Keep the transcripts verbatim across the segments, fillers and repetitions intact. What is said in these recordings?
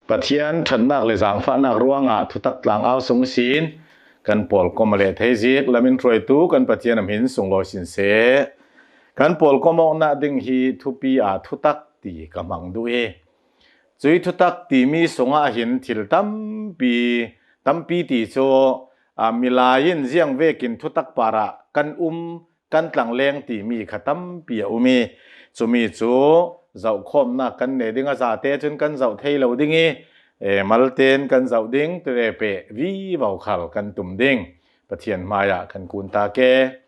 Pathian ṭhatnak le zangfahnak ruangah thutak tlangau sung sin kan pawlkom a leh thei zik lamin hruaitu kan Pathian a hmin sunglawi sin seh. Kan pawlkom awknak ding hi thupi ah thutak ti ka hmang duh i, cui thutak timi sungah hin thil tampi, tampi ti cu, aa, milai in ziang vekin thutak parah kan um, kan tlangleng timi kha tampi a um i, cumi cu zohkhawmnak kan nei ding a, zate cun kan zoh thei lo ding i, e, malten kan zoh ding, tirepeh vivo khal kan tum ding. Pathian hmaiah kan kun ta ke.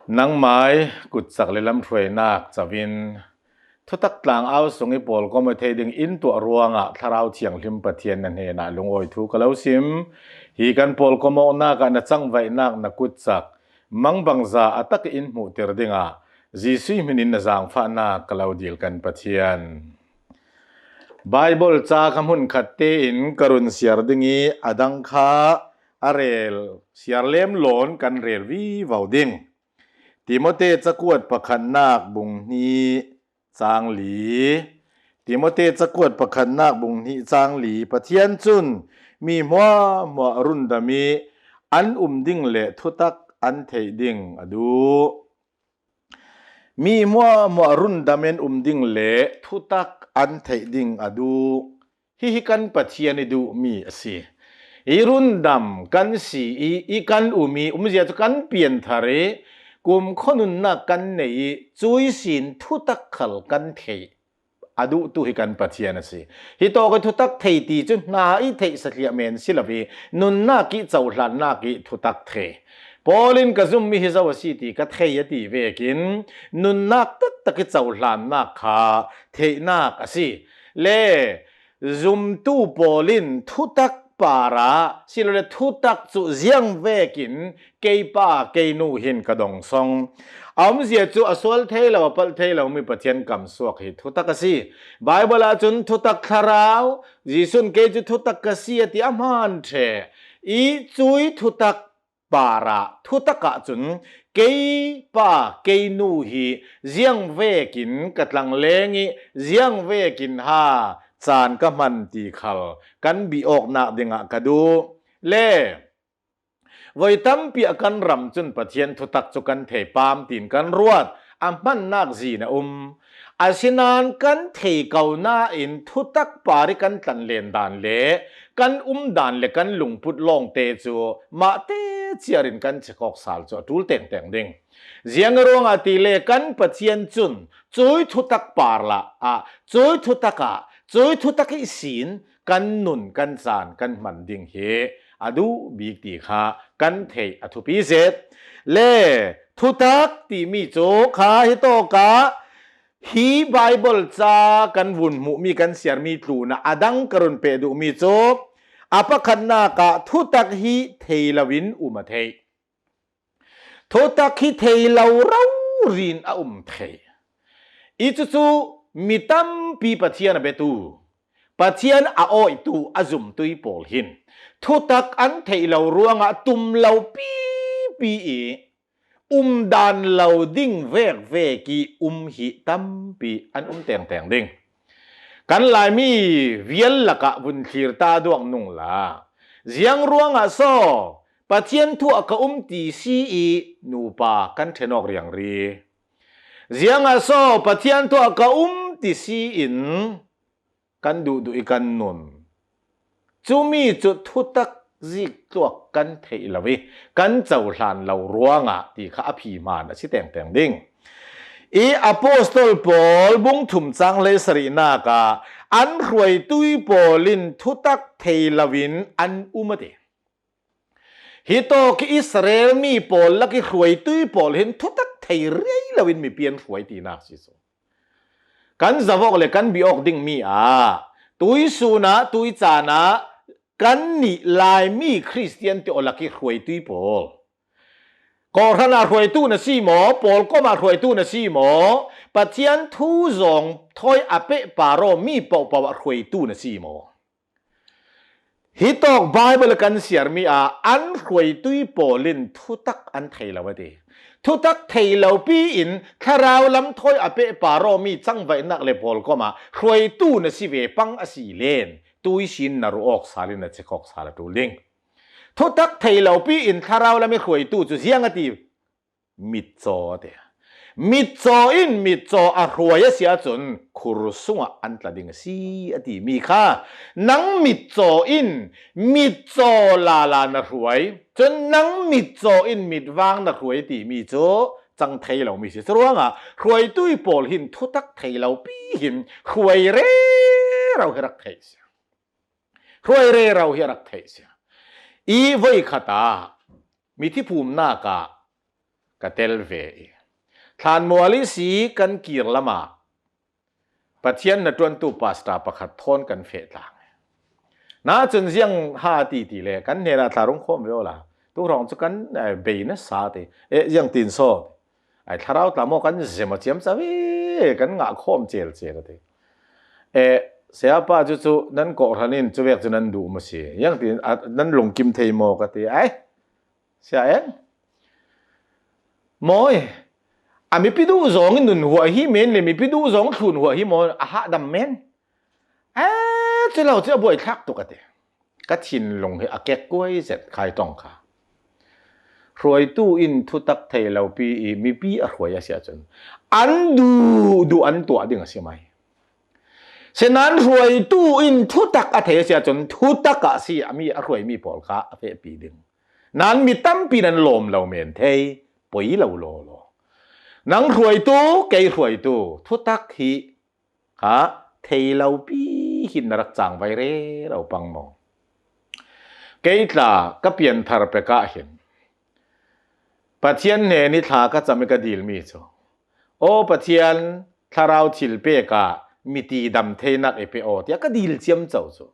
Nangmai kutcak le lamhruainak covin thutak tlangau sung i pawlkom a thei ding in tuah ruangah Thlarau Thianghlim Pathian na hnenah lungawi thu ka lo sim. Hi kan pawlkom awknak ah na cangvaihnak na kutcak mangbangza a tak in hmuhtir dingah Jesuh hmin in na zangfahnak ka lo dil kan Pathian. Baibal ca kha hmunkhat tein ka run siar ding i, a dang kha a rel siar lem lawn kan rel vivo ding. Timote cakuat pakhatnak bung hnih cang li. Timote cakuat pakhatnak bung hnih cang li. Pathian cun mi hmuahhmuah rundam i an um ding le thutak an theih ding a duh. Mi hmuahhmuah rundam in um ding le thutak an theih ding a duh. Hihi kan Pathian i duhmi a si. I rundam kan si i, i kan um i, umzia cu kan pianthar i, kumkhua nunnak kan nei i, cui sin thutak khal kan theih a duhtu hi kan Pathian a si. Hitawk i thutak thei ti cu hna i theih satliah men si lo i, nunnak i cohlannak i thutak thei. Paul in ka zummi hi zo a si ti ka thei a ti vekin, nunnak taktak i cohlannak kha theihnak a si. Le zumtu pawl in thutak parah silole thutak cu ziang vekin kei pa, kei nu hin ka dong song. A umzia cu a sual thei lo, a palh thei lomi Pathian kamsuak hi thutak a si. Baibal ahcun thutak thlarau, Jesuh in kei cu thutak ka si a ti a hmaan ṭheh i, cui thutak parah thutak ahcun kei pa, kei nu hi ziang vekin ka tlangleng i, ziang vekin ha caan ka hman ti khal kan bih awknak dingah ka duh. Le voi tampi ah kan ram cun Pathian thutak cu kan thei pam tiin kan ruat, a hmannak zin a um. Asinain kan thei ko nain thutak par i kan tlanlen dan le kan um dan le kan lungput lawngte cu mahte ciar in kan chek awk sal cu a ṭul tengteng ding. Ziang ruangah ti le kan Pathian cun cui thutak par lah ah, cui thutak ah, cui thutak ihsin kan nun kan caan kan hman ding hi a duh bik ti kha kan theih a thupi zet. Le thutak timi cu kha hitawk ah hi Baibal ca kan vun hmuhmi kan siarmi tlunah a dang ka run peh duhmi cu a pakhatnak ah thutak hi thei loin um a theih. Thutak hi thei lo rori in a um thei. I cucu mi tampi Pathian a biatu, Pathian a awitu, a zumtu i pawl hin thutak an theih lo ruangah tum lo pipi i um dan lo ding vekvek i um hi tampi an um tengteng ding. Kan Laimi vial lakah vun thlir ta duak nung la, ziang ruangah so Pathian thu ah ka um ti si i nupa kan ṭhen awk riangri? Ziangah so Pathian thu ah ka um ti si in kan duhduh i kan nun? Cumi cu thutak zik tluak kan theih lo i kan cohlan lo ruangah ti kha a phi hmaan a si tengteng ding. I Apostol Paul bung thum cang hleisarihnak ah an hruaitui pawl in thutak thei loin an um a ti. Hitawk i Israel mi pawl lak i hruaitui pawl hin thutak thei rei loin mipi an hruai tinak si cu. Kan zavok le kan biawk dingmi ah tuisun ah, tuicaan ah kan nih Laimi Khristian te aw lak i hruaitui pawl, kawhhran ah hruaitu na si maw, pawlkom ah hruaitu na si maw, Pathian thu zawng thawi a peh par aw mi pohpoh ah hruaitu na si maw? Hitawk Baibal kan siarmi ah an hruaitui pawl in thutak an thei lo a ti. thutak thei lopi in thlarau lam thawi a pehpar aw mi cangvaihnak le pawlkomah hruaitu na si ve pang a si len, tuisin na ruh awk sal in na chek awk sal a ṭul ding. Thutak thei lopi in thlarau lam i hruaitu cu ziang a ti? Mitcaw a ti. Mitcaw in mitcaw a hruai a si ahcun khur sungah an tla ding a si a timi kha, nang mitcaw in mitcaw lala na hruai, cun nang mitcaw in mitvang na hruai timi cu cang thei lomi si. Curuangah hruaitu pawl hin thutak thei lopi hin hruai rero hi rak theih si. Hruai rero hi a rak theih si. I voikhat ah mithi phumnak ah ka tel ve i, thlanmual ihsi kan kir lamah Pathian na ṭuantu pastor pakhat thawn kan feh tlang. Na cun ziang ha ti ti le kan hnenah thla rung khawm ve awla, tu hrawng cu kan, eh, bei nasa ti, eh, ziang tin saw, ai, thlarau tla maw kan zem a ciamco ve, kan ngah khawm celcel a ti. Eh, sayapa cu cu nan kawhhran in cuvek cu nan duh maw si? Ziang tin, a, nan lungkim thei maw ka ti. Ai, Sia Eng, mawi, a mipi duh zong in nun huah hi men le mipi duh zong thlun huah hi maw, a hahdam men. Eh, cu lo cu a buaithlak tuk a ti. Ka thinlung hi a kek kuai zet khai tong kha. Hruaitu in thutak thei lopi i mipi a hruai a si ahcun an duh duh an tuah ding a si mai. Sinain hruaitu in thutak a thei a si ahcun thutak ah si a mi a hruaimi pawl kha a fehpi ding. Nan mi tampi nan lawm lo men thei, poi lo law law. Nang hruaitu, kei hruaitu, thutak hi kha thei lopi hin na rak cangvai rero pang maw? Kei tla ka pianthar pek ah hin Pathian hnen i thla ka cam i ka dilmi cu, aw Pathian, thlarau thil pek ah mi tidam theinak i pe aw, tiah ka dil ciamco cu.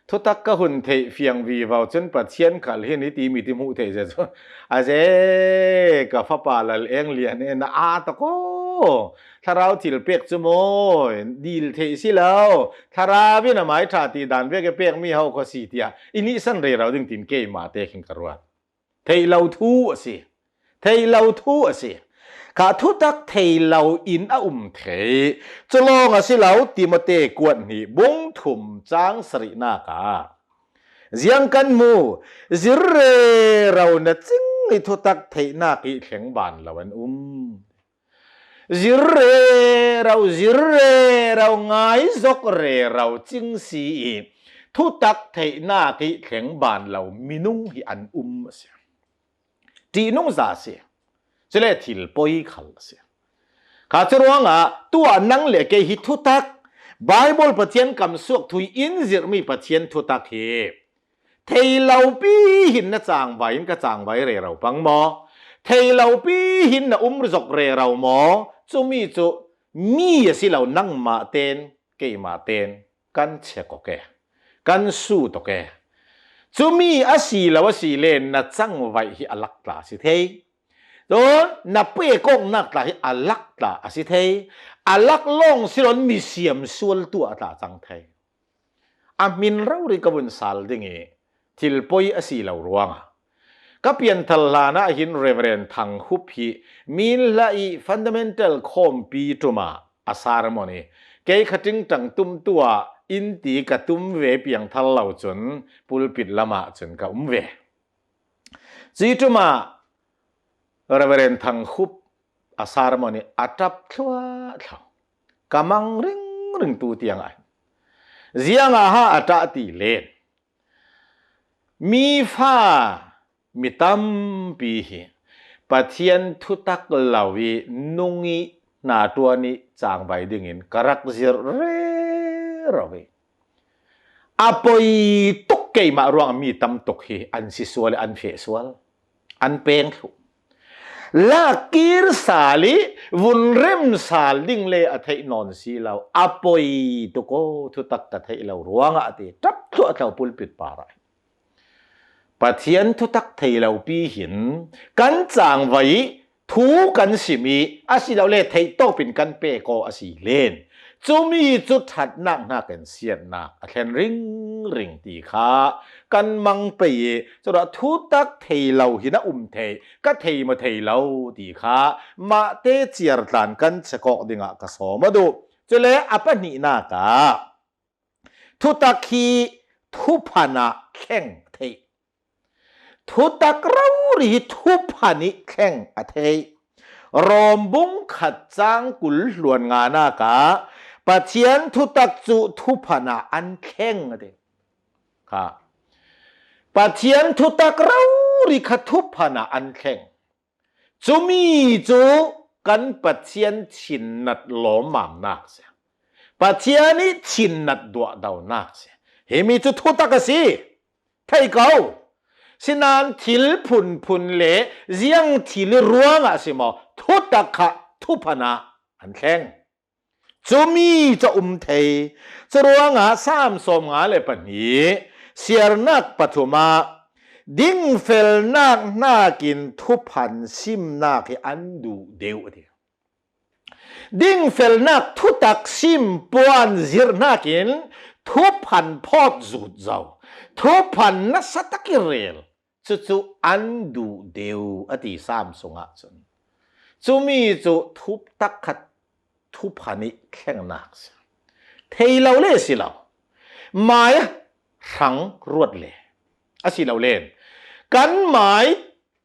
Thutak ka hun theih fiang vivo cun Pathian khal hin hiti mi ti hmuh theih zia cu, a ze, ka fapa Lal Eng Lian e, na aa tak aw. Thlarau thil pek cu maw, dil theih si lo. Thlarau in a mai ṭha ti dan vek i pekmi ho kho si tiah i nihsan rero ding tin keimah te khin ka ruat. Theih lo thu a si. Theih lo thu a si. Kha thutak thei lo in a um thei. Cu lawng a si lo, Timote kuat hnih bung thum cang sarihnak ah ziang kan hmu, zir rero na cing i thutak theihnak i thleng ban lo an um. Zir rero, zir rero, ngai zok rero cing si i thutak theihnak i thleng ban lo minung hi an um a si. Ṭihnungza a si. Cule thil poi khal a si. Kha cu ruangah tuah nang le kei hi thutak, Baibal Pathian kam suak thu i in zirhmi Pathian thutak hi thei lopi hin na cangvai in ka cangvai rero pang maw? Thei lopi hin na um zok rero maw? Cumi cu mi a si lo, nangmah ten, keimah ten kan check awk e, kan sut awk e. Cumi a si lo a si le na cangvaih hi a lak tla a si thei. Cun na pekawknak tla hi a lak tla a si thei. A lak lawng si loin misiam sual tuah tla cang thei. A hmin rori ka vun sal ding i thil poi a si lo ruangah ka pianthar hlan ah hin Reverend Thang Hup hi Minhla i fundamental khawmpi ṭum ah a sermon i kei kha ṭingṭang tumtu ah in ti ka tum ve piangthar lo cun pulpit lamah cun ka um ve. Cui ṭum ah Reverend Thang Hup a sermon i a ṭap thluahthlo. Ka mang ringring tu tiang ah ziangah ha a ṭah ti len. Mi fa mi tampi hi Pathian thutak lo i nung i hna ṭuan i cangvai dingin ka rak zirh rero i a poi tuk keimah ruang mi tam tuk hi an si sual i an feh sual, an peng thluh. Lak kir sal i vun rem sal ding le a theih nawn si lo, a poi tuk aw, thutak ka theih lo ruangah a ti ṭap thluahthlo pulpit par ah. Pathian thutak thei lopi hin kan cangvai i thu kan sim i asilole theih tawpin kan pek aw a si len. Cumi cu ṭhatnak hnakin siatnak a thlen ringring ti kha kan mang pei i, curuah thutak thei lo hi na um thei, ka thei maw thei lo ti kha mahte ciartlan kan check awk dingah ka sawm a duh. Cule a pahnihnak ah thutak hi thuphan ah thleng a theih. Thutak rori hi thuphan ih thleng a theih. Rom bung khat cang kul hluan nganak ah Pathian thutak cu thuphan ah an thleng a ti. Kha. Pathian thutak rori kha thuphan ah an thleng. Cumi cu kan Pathian thinnat lawmmamnak si. Pathian ih thinnat duahdonak si. Himi cu thutak a si. Thei ko. Sinain thil phunphun le ziang thil ih ruangah si maw, thutak kha thuphan ah an thleng. Cumi cu a um thei. Curuangah Saam sawmnga le pahnih, siarnak pathum ah dingfelnak hnakin thuphan simnak hi an duh deuh a ti. Dingfelnak thutak sim puan zirh hnakin thuphan phawt zut zo. Thuphan nasa tak ih rel. Cucu an duh deuh a ti Saam sungah cun. Cumi cu thutak kha thuphan ih thlengnak si. Thei lo le si lo. Mai hrang ruat le. A si lo len. Kan mai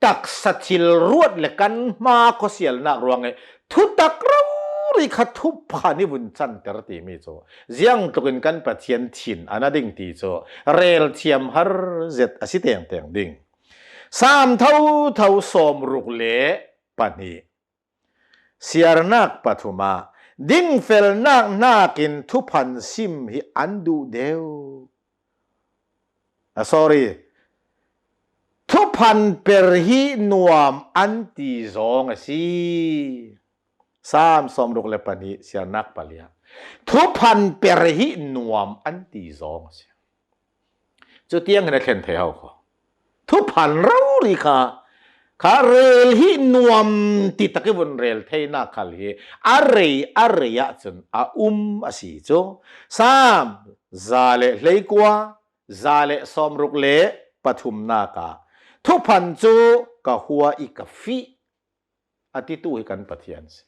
taksa thil ruat le kan hma khuasialnak ruangih thutak rori kha thuphan ih vun canter timi cu ziangtlukin kan Pathian thin a na ding ti cu rel thiam har zet a si tengteng ding. Saam thotho sawmruk le pahnih, siarnak pathum ah dingfelnak hnakin thuphan sim hi an duh deuh. Ah, sorry. Thuphan per hi nuam an ti zawng a si. Saam sawmruk le pahnih, siarnak pali ah thuphan per hi nuam an ti zawng a si. Cutiang hin a thlen thei ho kho. Thuphan rori kha, kha rel hi nuam ti tak ih vun rel theinak khal hi a rei a rei ahcun a um a si cu. Saam za le hleikua, za le sawmruk le pathumnak ah thuphan cu ka hua ih ka fih a titu hi kan Pathian si.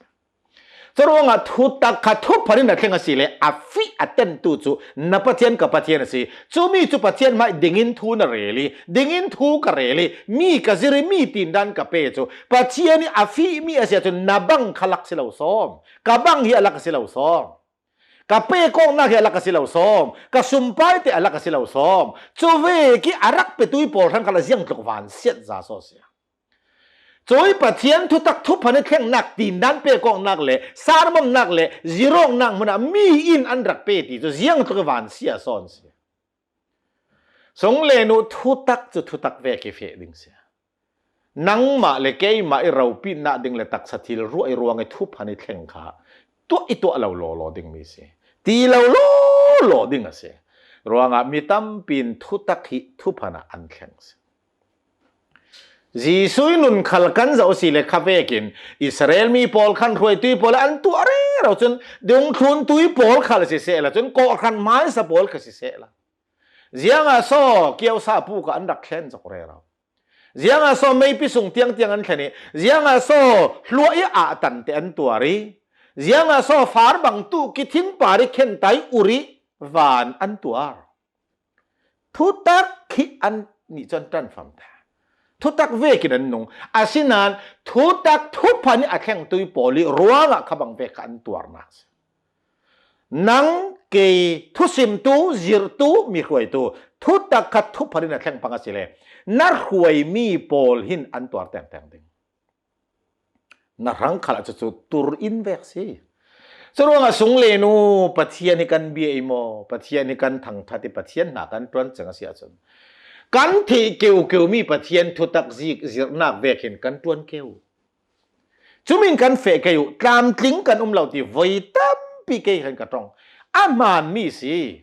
Curuangah thutak kha thuphan in a thleng a si le a fih a tentu cu na Pathian ka Pathian a si. Cumi cu Pathian hmai dingin thu na rel ih, dingin thu ka rel ih, mi ka zir ih, mi tindan ka pe cu Pathian ih a fihmi a si ahcun na bang kha lak si lo sawm. Ka bang hi a lak a si lo sawm. Ka pek awknak hi a lak a si lo sawm. Ka sumpai te a lak a si lo sawm. Cuvek ih a rak petu ih pawl hran khal a ziangtluk van siat za saw si. Cui Pathian thutak thuphan ih thlengnak tindan pek awknak le sarmamnak le zir awknak hmunah mi in an rak pe ti cu ziangtluk ih van sia sawn si. Sung le nu thutak cu thutak vek ih feh ding si. Nangmah le keimah ih ropitnak ding le taksa thil ruah ih ruang ih thuphan ih thleng kha tuah ih tuah lo lawlaw dingmi si. Ti lo lawlaw ding a si. Ruangah mi tampi in thutak hi thuphan ah an thleng si. Jesuh ih nun khal kan zoh si le kha vekin Israel mi pawl khan hruaitu ih pawl an tuah rero cun dungthluntu ih pawl khal sisehla cun kawhhran hmaisa pawl kha sisehla ziangah saw kiosa puk ah an rak thlen cawk rero. Ziangah saw meipi sung tiangtiang an thlen ih, ziangah saw hluah ih ah tante an tuar ih, ziangah saw far bang tuh kithing par ih khen tai ur ih van an tuar. Thutak khi an nih cu an ṭanfam ta. Thutak vekin an nung. Asinain thutak thuphan ih a thlengtu ih pawl ih ruangah kha bang vek kha an tuarnak si. Nang kei thusimtu, zirhtu, mihruaitu, thutak kha thuphan in a thleng pang a si le, na hruaimi pawl hin an tuar tengteng ding. Na hrang khal ah cucu tur in vek si. Curuangah sung le nu, Pathian hi kan bia ih maw, Pathian hi kan thangṭhat ih Pathian hna kan ṭuan cang a si ahcun kan thih keukeu mi Pathian thutak zik zirhnak vek hin kan ṭuan keu. Cumin kan feh kei uh, tlamtling kan um lo ti voi tampi kei khan ka ṭong. A hmaanmi si.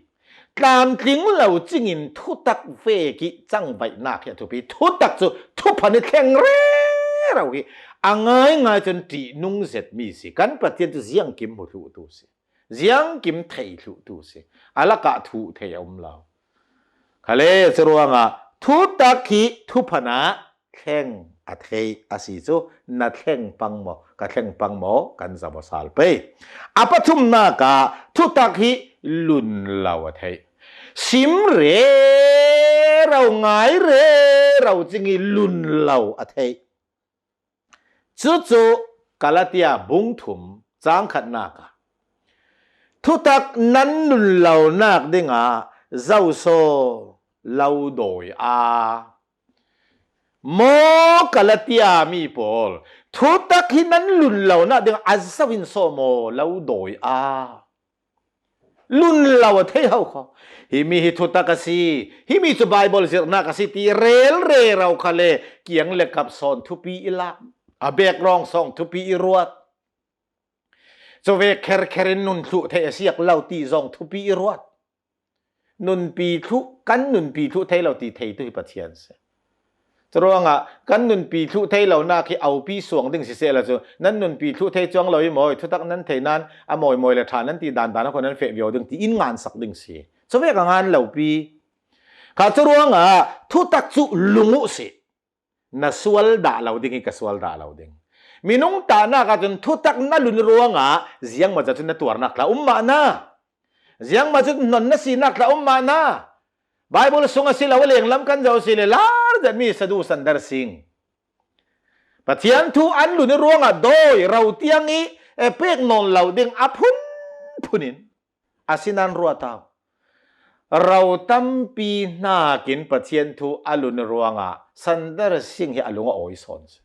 Tlamtling lo cingin thutak vek ih cangvaihnak hi a thupi. Thutak cu thuphan ih thleng rero hi a ngaingai cun ṭihnung zetmi si. Kan Pathian cu ziangkim hmu thluhtu si. Ziangkim thei thluh tu si. A lakah thuh thei a um lo. Khale, curuangah thutak hi thupha na thleng a thei a si cu, na thleng pang maw, ka thleng pang maw, kan zam aw sal pei. A pathumnak ah thutak hi lun lo a thei. Sim rero, ngai rero cing hi lun lo a thei. Cucu Galatia bung thum cang khatnak ah thutak nan lun lonak dingah zoso lo dawi a, maw Galatia mi pawl, thutak hi nan lun lonak dingah a zo in so maw lo dawi a. Lun lo a thei ho kho. Himi hi thutak a si. Himi cu Baibal zirhnak a si ti rel rero khale kiang le kap sawn thupi i lak. A background sawn thupi i ruat. Cuvek kherkher in nun thluh thei a siak lo ti zong thupi i ruat. Nunpi thluh, kan nunpi thluh thei lo ti thei tu hi Pathian si. Curuangah kan nunpi thluh thei lonak hi aupi suang ding si sehla cu, nan nunpi thluh thei cuang lo i mawi, thutak nan thei nan a mawi mawi le ṭha nan ti dan dan a kho nan feh viau ding ti in ngansak ding si. Cuvek a ngan lopi. Kha curuangah thutak cu lung uh si. Na sual dah lo ding hi ka sual dah lo ding. Minung tahnak ahcun thutak na lun ruangah ziangmah cun na tuarnak tla um mah na. Ziangmah cun hnon na sinak tla um mah na. Baibal sung a si lo, a lenglam kan zoh si le lar zetmi Sadhu Sundar Singh. Pathian thu an lun i ruangah dawi ro tiang i, eh, pek nawn lo ding a phunphun in. Asinan ruat au. Ro tampi hnakin Pathian thu a lun i ruangah Sundar Singh hi a lung a awi sawn si.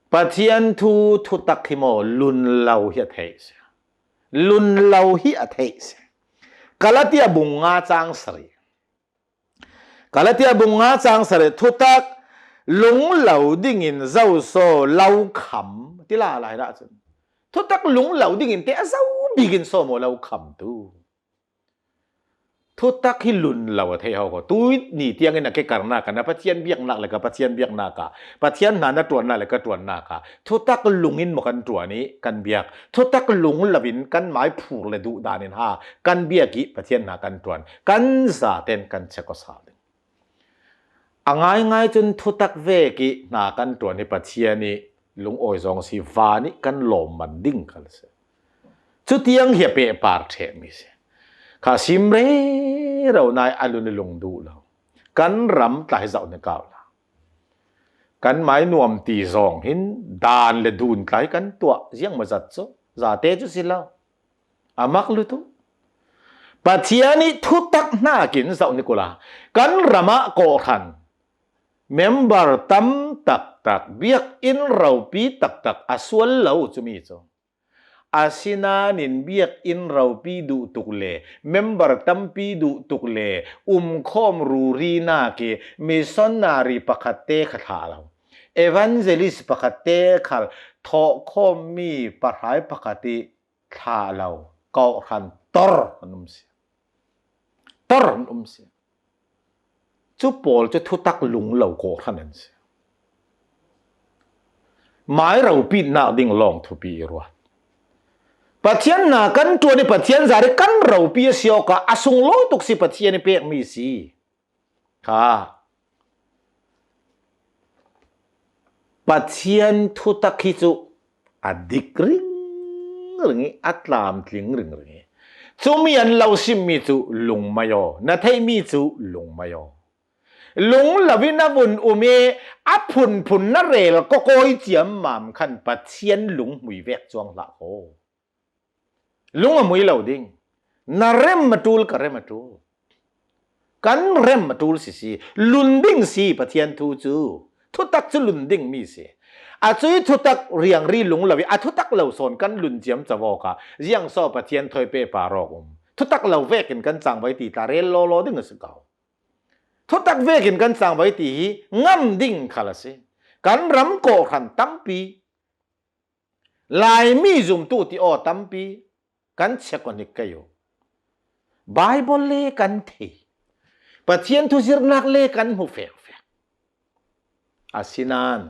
Pathian thu thutak hi maw lun lo hi a theih si. Lun lo hi a theih si. Galatia bung nga cang sarih. Galatia bung nga cang sarih thutak lung lo dingin zoso lo kham ti la lai dah cun. Thutak lung lo dingin te a zo bikin so maw lo kham tu. Thutak hi lun lo a thei ho kho. Tu ni tiangin a ke karnak ah na Pathian biaknak le ka Pathian biaknak ah, Pathian hna na ṭuannak le ka ṭuannak ah, thutak lungin maw kan ṭuan i kan biak. Thutak lung lo in kan mai phur le duh dan in ha kan biak i Pathian hna kan ṭuan. Kan zaten kan check aw sal ding. A ngaingai cun thutak vek i hna kan ṭuan hi Pathian i lungawi zong si, van i kan lawm man ding khal si. Cutiang hi a pehpar ṭhehmi si. Kha sim rero nai a lun i lung duh lo. Kan ram tla hi zoh ni kau la. Kan mai nuam ti zong hin dan le dun tla hi kan tuah ziangmah zat cu. Zate cu si lo. A mak lutuk. Pathian i thutak hnakin zoh ni kula. Kan ram ah kawhhran member tam taktak, biakinn ropi taktak a sual lo cumi cu. Asinain biakinn ropi duh tuk le member tampi duh tuk le umkhawm rurinak i missionary pakhat te kha thlah lo. Evangelist pakhat te khal thawhkhawmmi pahrai pakhat i thlah lo kawhhran tor an um si. Tor an um si. Cu pawl cu thutak lung lo kawhhran an si. Mai ropitnak ding lawng thupi i ruat. Pathian hna kan ṭuan i Pathian zari kan ropi a si awkah a sunglawi tuk si Pathian i pekmi si. Kha Pathian thutak hi cu a dik ringring i a tlamtling ringring i cumi an lo simmi cu lungmai aw, na theihmi cu lungmai aw. Lung lo in a vun um i a phunphun na rel kawkawi ciammam khan Pathian lunghmui vek cuang hlah ko. Lung a mui lo ding. Na rem a ṭul, ka rem a ṭul. Kan rem a ṭul si si. Lun ding si Pathian thu cu. Thutak cu lun dingmi si. A cui thutak riangri lung lo i a thutak lo sawn kan lun ciamco awkah ziangso Pathian thawi pehpar awk um. Thutak lo vekin kan cangvai ti tla rel lawlaw ding a si ko. Thutak vekin kan cangvai ti hi ngam ding khal a si. Kan ram kawhhran tampi Laimi zumtu ti aw tampi kan check on hi kei u. Baibal le kan thei. Pathian thu zirnak le kan hmu fekfek. Asinain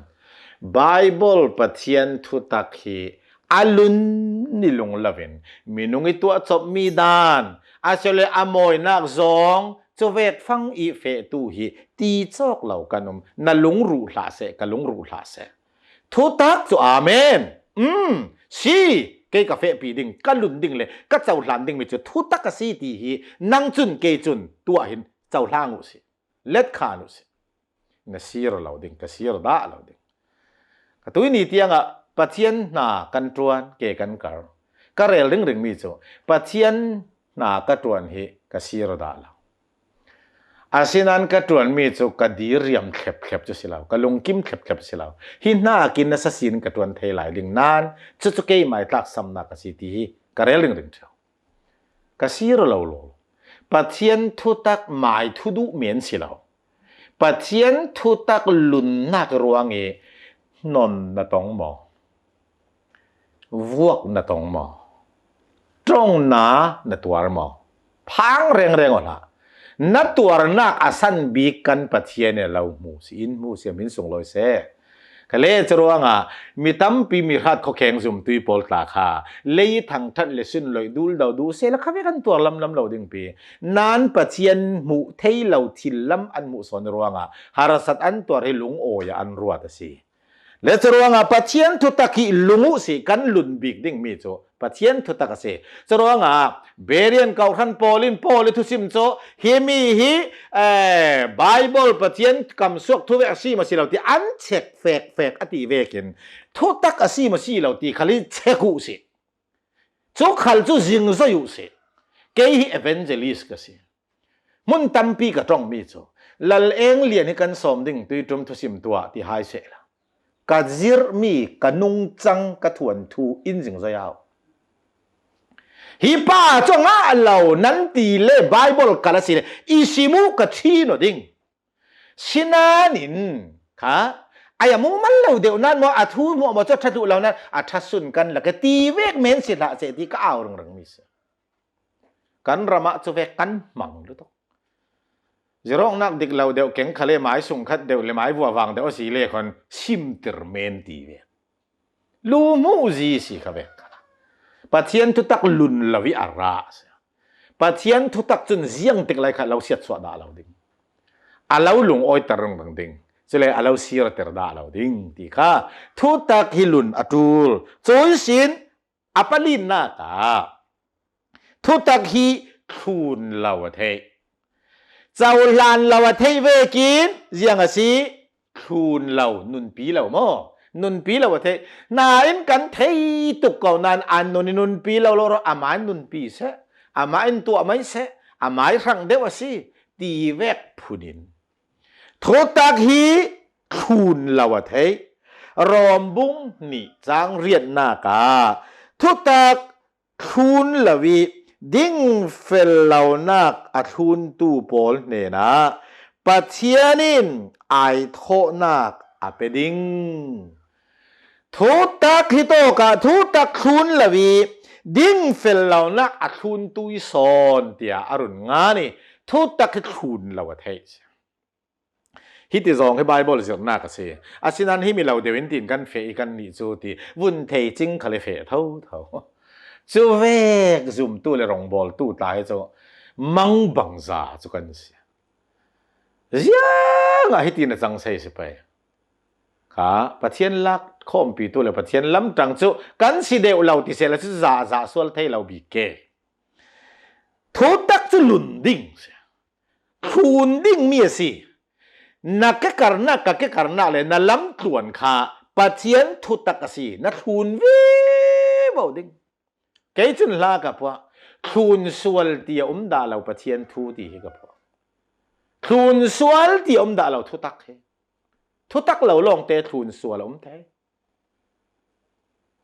Baibal Pathian thutak hi A lun ni lung lovin, minung i tuah cop mi dan, a sia le a mawinak zawng, cuvek fang i fehtu hi ti cawk lo kan um, na lungruh hlah seh, ka lungruh hlah seh. Thutak cu amen. Um, si, kei ka fehpi ding, ka lun ding le ka cohlan dingmi cu thutak a si ti hi nang cun kei cun tuah hin cohlang uh si. Let khan uh si. Na sir lo ding, ka sir dah lo ding. Ka tuini tiangah Pathian hna kan ṭuan, ke kan kar. Ka rel ringring mi cu Pathian hna ka ṭuan hi ka sir dah lo. Asinain ka ṭuanmi cu ka diriam thlep thlep cu si lo, ka lungkim thlep thlep si lo. Hi hnakin nasa sin ka ṭuan thei lai ding nain cucu keimah i tlaksamnak a si ti hi ka rel ringring ṭheu. Ka sir lo lo. Pathian thutak mai thu duh men si lo. Pathian thutak lunnak ruang i non na tong maw? Vuak na tong maw? Ṭongna na tuar maw? Phang rengreng aw hlah. Na tuarnak a san bik kan Pathian in a lo hmu si, in hmu si, min sunglawi seh. Ka le cu ruangah mi tampi mi hrat khuakheng zumtu pawl tla kha lei thangṭhat le sunloih dul do duh seh la kha ve kan tuar lamlam lo ding pi. Nain Pathian hmuh thei lo thil lam an hmuh sawn ruangah harsat an tuar hi lungawi ah an ruat a si. Le cu ruangah Pathian thutak hi lung uh si kan lun bik dingmi cu Pathian thutak a si. Cu ruangah Berean kawhhran pawl in Paul i thusim cu himi hi, eh, Baibal Pathian kamsuak thuvek a si maw si lo ti an check fek fek a ti vekin thutak a si maw si lo ti khal hi check uh si. Cu khal cu zingzoi uh si. Kei hi evangelist ka si. Hmun tampi ka ṭongmi cu Lal Eng Lian hi kan sawm ding tuiṭum thusim tuah ti hai sehla ka zirhmi ka nungcang ka thuanthu in zingzoi au. Hi pa cu a ngah lo nan ti le Baibal kal a si le i sim uh ka ṭhin aw ding. Sinain in kha ai a mumal lo deuh nan maw a thu hmuah maw cu a ṭha duh lo nan a ṭha sun kan la ka ti vek men si hlah seh ti ka au ringring mi si. Kan ram ah cu vek kan hmang lutuk. Zirawknak dik lo deuh keng khal le mai sungkhat deuh le mai vuavang deuh a si le khon simtir men ti ve. Lu hmuh zi si kha vek. Pathian thutak lun lo i a ra si. Pathian thutak cun ziang tik lai kha lo siatsuah dah lo ding. A lo lungawiter ringring ding. Cule a lo sirter dah lo ding ti kha thutak hi lun a ṭul. Cui sin a palinnak ah thutak hi thlun lo a theih. Cohlan lo a theih vekin ziang a si? Thlun lo, nunpi lo maw? Nunpi lo a theih. Nain kan thei tuk ko nain an nun i nunpi lo lo rawh, amah in nunpi seh, amah in tuah mai seh, amah i hrang deuh a si ti vek phun in thutak hi thlun lo a theih. Rom bung hnih cang riatnak ah thutak thlun lo i dingfel lonak a thluntu pawl hnenah Pathian in ai thawhnak a pe ding. Thutak hi tawkah thutak thlun lo i dingfel lonak a thluntu i sawn tiah a run ngan i thutak hi thlun lo a theih. Hiti zawng hi Baibal zirhnak a si. Asinain hi mi lo deuh in tin kan feh i kan nih cu ti vun thei cing khal i feh thotho. Cu vek zumtu le rawngbawltu tla hi cu mangbangza cu kan si. Ziangah hiti na cang sei si pei. Kha Pathian lak khawmpitu le Pathian lamtang cu kan si deuh lo ti sehla cu zahzah sual thei lo bik ke. Thutak cu lun ding si. Thlun dingmi a si. Na kekarnak, ka kekarnak le na lamtluan kha Pathian thutak a si. Na thlun vivo ding. Kei cun hla ka puah. Thlun sual ti a um dah lo Pathian thu ti hi ka puah. Thlun sual ti a um dah lo thutak hi. Thutak lo lawngte thlun sual a um thei.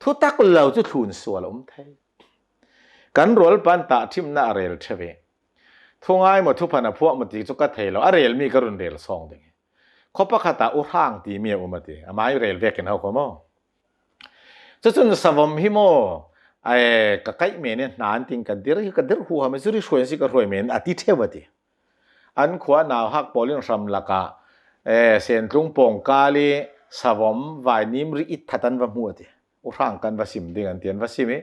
Thutak lo cu thlun sual a um thei. Kan rualpa in tahṭhimnak a rel ṭheu i thungai maw thuphan a phuah maw ti cu ka thei lo, a relmi ka run rel sawng ding i. Khua pakhat ah U Hrang timi a um a ti, amah i rel vekin ho kho maw? Cucun savom hi maw, ai, ka kaih men i hna an tin ka dir hi, ka dir huham i cu rihruai an si ka hruai men a ti ṭheu a ti. An khua nauhak pawl in hram lakah, eh, Sentlung pawngkal i savom vainim ri it that an va hmu a ti. U Hrang kan va sim ding an ti, an va sim i.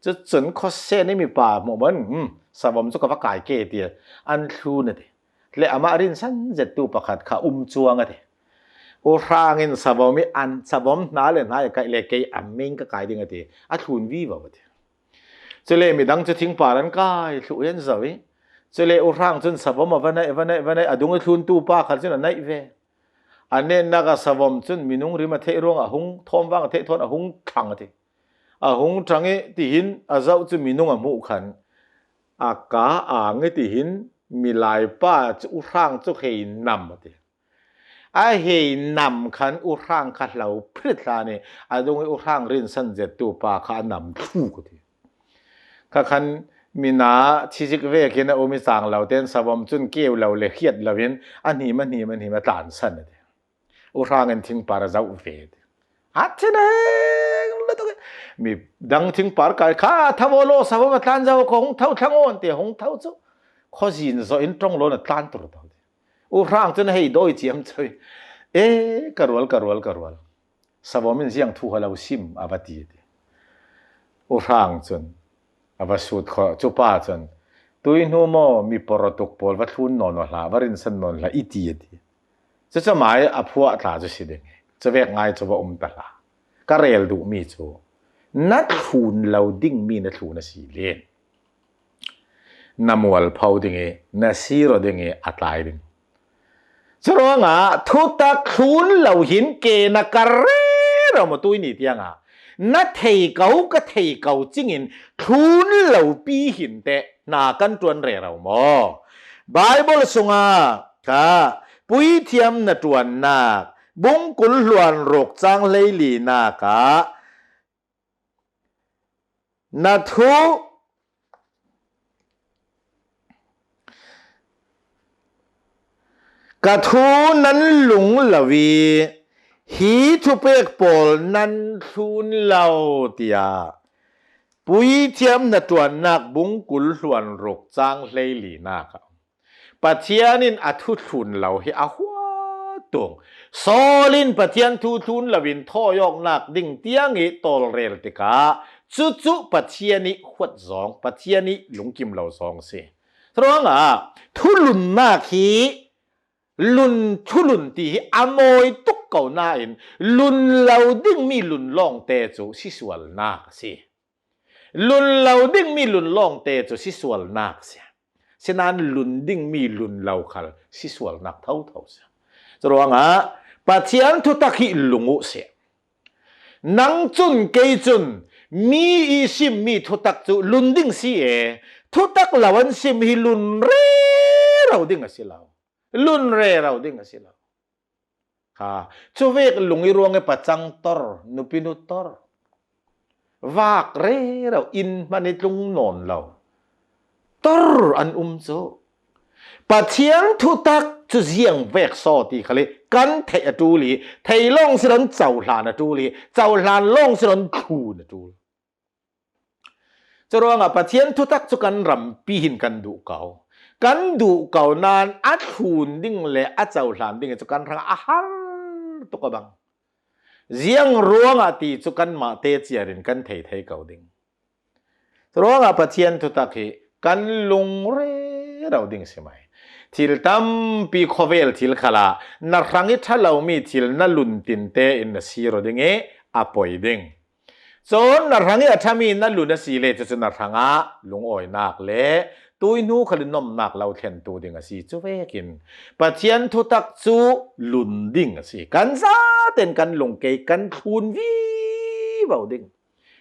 Cucun khuasen i mipa hmuh man, hmm, savom cu ka va kai ke ti an thlun a ti. Le amah rinsan zettu pakhat kha um cuang a ti. U Hrang in savom i an, savom hna le hna i kaih le kei a ming ka kai ding a ti. A thlun vivo a ti. Cule midang cu thingpar an kai thluh i an zoh i. Cule U Hrang cun savom a va naih, va naih, va naih, a dung i thluntu pa khat cun a naih ve. A netnak a savom cun minung rim a theih ruang a hung, thawmvang a theih thawn a hung thlang a ti. A hung thlang i tihin a zoh cu minung a hmuh khan a ka ang i tihin milai pa cu U Hrang cu hei nam a ti. A hei nam khan U Hrang kha hlo phrit hlan i a dung i U Hrang rinsan zettu pa kha a nam thluk a ti. Kha khan mina chizik vekin a um i cang lo ten savom cun keu lo le hiat lo in a hnim, a hnim, a hnim a tlansan a ti. U Hrang in thingpar a zoh ve ti. A thin a heng lutuk i. Mi dang thingpar kai kha, "Tho aw law, savom a tlan zo ko, hung tho thlang aw," an ti, hung tho cu khuazin zawh in ṭong lawn a tlan tur to ti. U Hrang cun a hei dawi ciam co i, "E, ka rual, ka rual, ka rual. Savom in ziang thu ha lo sim," a va ti ti. U Hrang cun a va sut khawh, cu pa cun, "Tuihnu maw, mi porotuk pawl va thlun nawn aw hlah, va rinsan nawn hlah," i ti a ti. Cucu mai a phuah tla cu si ding. Cuvek ngai cu va um ta hlah. Ka rel duhmi cu na thlun lo dingmi na thlun a si len. Na mualpho ding i, na siro ding i, a tlai ding. Curuangah thutak thlun lo hin ke na ka rero maw tuihni tiangah na thei ko, ka thei ko cingin thlun lo pi hin teh na kan ṭuan rero maw? Baibal sungah ka puithiam na ṭuannak bungkul hluan ruk cang hleili nak ah na thu, ka thu nan lung lo i hi thupek pawl nan thlun lo, tiah puithiam na ṭuannak bungkul hluan ruk cang hleili nak ah Pathian in a thu thlun lo hi a huat tung. Saul in Pathian thu thlun loin thawi awknak ding tiang i tawlrel tikah cucu Pathian i huat zawng, Pathian i lungkim lo zawng a si. Curuangah thulunnak hi lun, thulun ti hi a mawi tuk ko nain lun lo dingmi lunlawngte cu sisualnak a si. Lun lo dingmi lunlawngte cu sisualnak a si. Sinain lun dingmi lun lo khal sisualnak thotho a si. Curuangah Pathian thutak hi lung uh si. Nang cun kei cun mi i simmi thutak cu lun ding si e, thutak lo an sim hi lun rero ding a si lo. Lun rero ding a si lo. Ha, cuvek lung i ruang i pacang tor, nupinu tor. Vak rero, inn hman i tlung nawn lo. Tor an um cu. Pathian thutak cu ziang vek saw ti khal i kan theih a ṭul i, thei lawng si lo in cohlan a ṭul i, cohlan lawng si lo in thlun a ṭul. Curuangah Pathian thutak cu kan rampi hin kan duh ko. Kan duh ko nain a thlun ding le a cohlan ding cu kan hrangah a har tuk a bang. Ziang ruangah ti cu kanmah te ciar in kan thei thei ko ding. Curuangah Pathian thutak hi kan lung rero ding si mai. Thil tampi khawvel thil khalah na hrang i ṭha lomi thil na lun tinte in na siro ding i a poi ding. Cun na hrang i a ṭhami na lun a si le, cucu na hrangah lungawinak le tuihnu khal i nomnak lo thlentu ding a si. Cuvekin Pathian thutak cu lun ding a si. Kan zaten kan lung kei kan thlun vivo ding.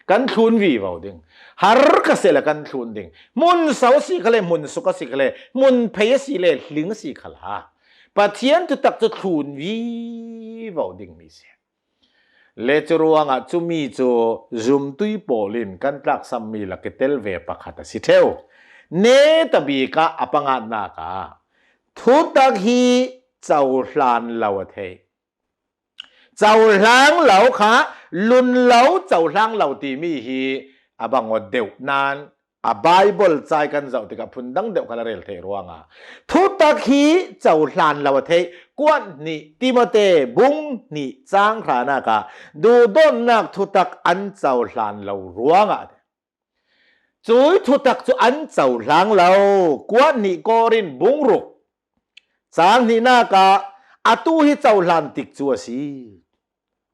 Kan thlun vivo ding. Har ka sehla kan thlun ding. Hmun so a si khale, hmun suk a si khale, hmun phei a si le, hling a si khala, Pathian thutak cu thlun vivo dingmi si. Le curuangah cumi cu zumtui pawl in kan tlaksammi lak i tel ve pakhat a si ṭheu. Netabik ah a panganak ah thutak hi cohlan lo a theih. Cohlang lo kha lun lo, cohlang lo timi hi a bang aw deuh nain A Bible chai kan zoh tikah phundang deuh kha la rel theih ruangah thutak hi cohlan lo a theih. Kuat hnih Timote bung hnih cang hranakah duhdawtnak thutak an cohlan lo ruangah a ti. Cui thutak cu an cohlang lo. Kuat hnih Korin bung ruk cang hnihnakah atu hi cohlan tik cu a si.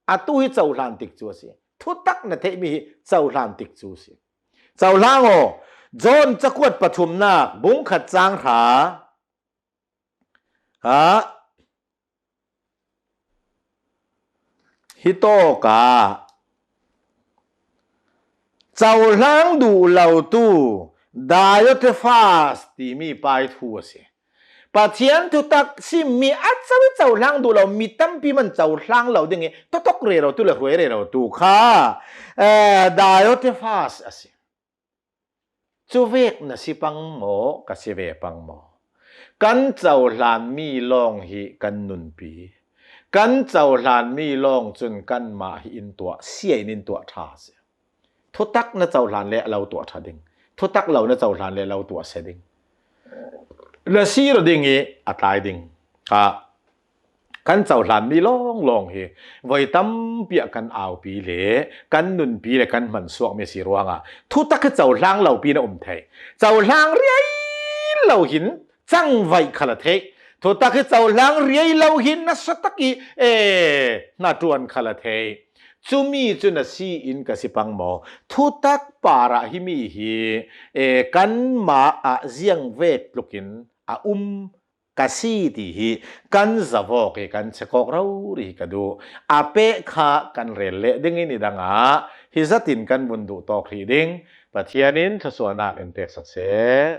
Atu hi cohlan tik cu a si. Thutak na theihmi hi cohlan tik cu a si. Cohlang aw, John cakuat pathumnak bung khat cang hra. Ha? Hi tawkah cohlang duh lo tu Diotrephes timi pai thu a si. Pathian thutak simmi a co i cohlang duh lo, mi tampi man cohlang lo ding i totok rero tu le hruai rero tu kha, eh, Diotrephes a si. Cu vek na si pang maw, ka si ve pang maw? Kan cohlanmi lawng hi kan nunpi. Kan cohlanmi lawng cun kanmah hi in tuah, sia in in tuah ṭha a si. Thutak na cohlan le a lo tuah ṭha ding. Thutak lo na cohlan le a lo tuah sia ding. Na si ro ding i a tlai ding. Kha kan cohlanmi lawnglawng hi voi tampi ah kan aupi le kan nunpi le kan hmansuakmi a si ruangah thutak hi cohlang lopi na um thei. Cohlang riai lo hin cangvaih khal a theih. Thutak hi cohlang riai lo hin nasa tak i, eh, hnaṭuan khal a theih. Cumi cu na si in ka si pang maw? Thutak parah himi hi, eh, kanmah ah ziangvek tlukin a um ka si ti hi kan zavawk i kan chekawk rori hi ka duh. A peh kha kan rel leh ding i nidangah hi zatin kan vun duh tawk hrih ding. Pathian in thluasuahnak in pek sak seh.